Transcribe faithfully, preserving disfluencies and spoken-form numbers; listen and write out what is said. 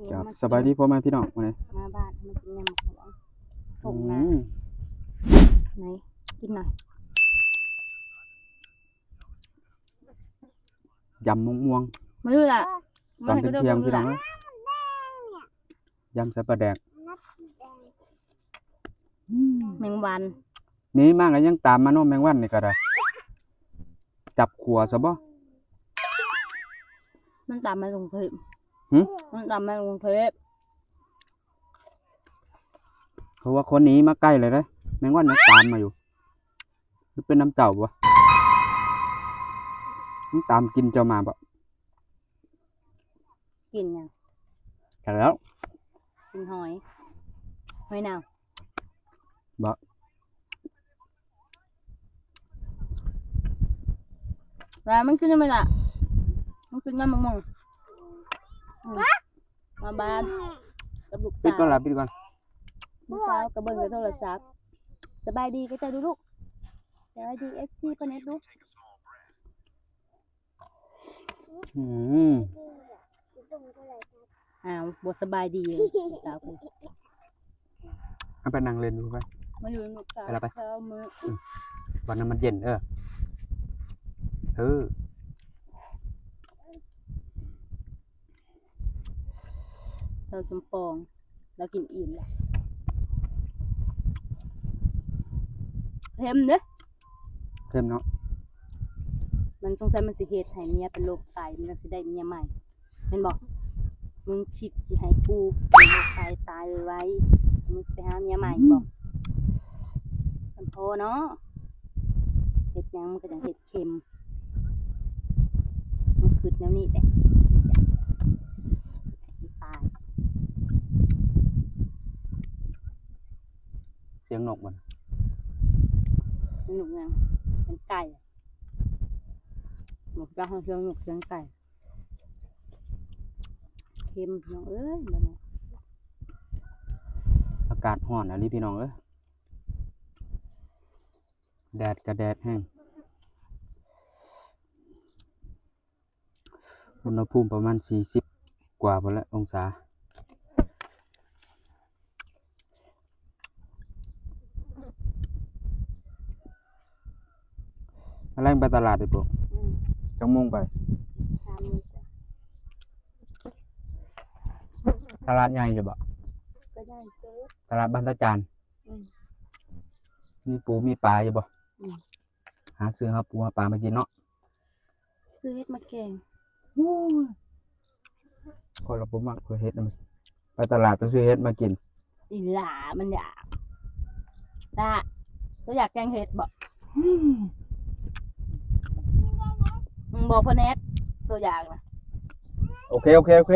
ครับ สบายดีพ่อแม่พี่น้องมื้อนี้ มาบ้านมากินยำบักม่วง ส่งนะ อืม ไหน กินหน่อย ยำมะม่วง มื้อละ ตอนเที่ยงๆ พี่น้องเอ้ย ยำใส่ปลาแดก อืม แมงวัน นี่มากก็ยังตามมาเนาะ แมงวันนี่ก็ได้ จับขัวซะบ่ มันตามมาจากกรุงเทพ หึ มันตามมาจากกรุงเทพ เขาว่าคนนี้มาใกล้เลยนะ แมงวันยังตามมาอยู่ มันเป็นน้ำเจ้าบ่ มันตามกินเจ้ามาบ่ กินหยัง ใช่แล้ว กินหอย หอยนาว บ่ แล้วมันกินยังไงล่ะ มันกินน้ำมะม่วง อืม มาบ้าน กับลูก ปิดก่อน สาว ล่ะ ปิดก่อน ลูกสาวก็เบิ่งแต่โทรศัพท์ สบายดีก็เจ้าดูลูก สบายดี เอฟซี ปะเน็ตดู อืม อ้าว บ่สบายดีเลย ลูกสาวกู เอาไปนั่งเล่นดูไป มาอยู่กับลูกสาว ไปละไป เช้ามื้อ อืม วันนั้นมันเย็น เออ เออ สาวสมปอง เรากินอิ่มแล้ว เค็มเด้อ เค็มเนาะ มันสงสัยมันสิเฮ็ดให้เมียเป็นโรคไต มันจั่งสิได้เมียใหม่ แม่นบ่ มึงคิดสิให้กูเป็นโรคไตตายไวๆ มึงสิไปหาเมียใหม่บ่ อืม สมปองเนาะ เฮ็ดหยังมันก็จั่งเฮ็ดเค็ม มันคิดแนวนี้แหละ ตาย เสียงนกมัน นกหยัง เป็นไก่ นกเจ้าของเสียงนกเสียงไก่ เค็มพี่น้องเอ้ย บัดนี้ อากาศร้อนอะลีพี่น้องเอ้ย แดดก็แดดแฮง อุณหภูมิประมาณสี่สิบกว่าพุ้นแหละองศา มื้อแลงไปตลาดอีกบ่ อืม จักโมงไป สามโมงกว่า ตลาดใหญ่อยู่บ่ ก็ได้ซื้อ ตลาดบ้านตาจาน อืม มีปูมีปลาอยู่บ่ อืม หาซื้อหาปูหาปลามากินเนาะ ซื้อเห็ดมาแกง โอ้ย คนละบ่มักเห็ดนะ ไปตลาดไปซื้อเห็ดมากิน อีหล่ามันอยาก ตา ตัวอยากแกงเห็ดบ่ อืม มึงบอกพ่อแนท ตัวอยากนะ โอเค โอเค โอเค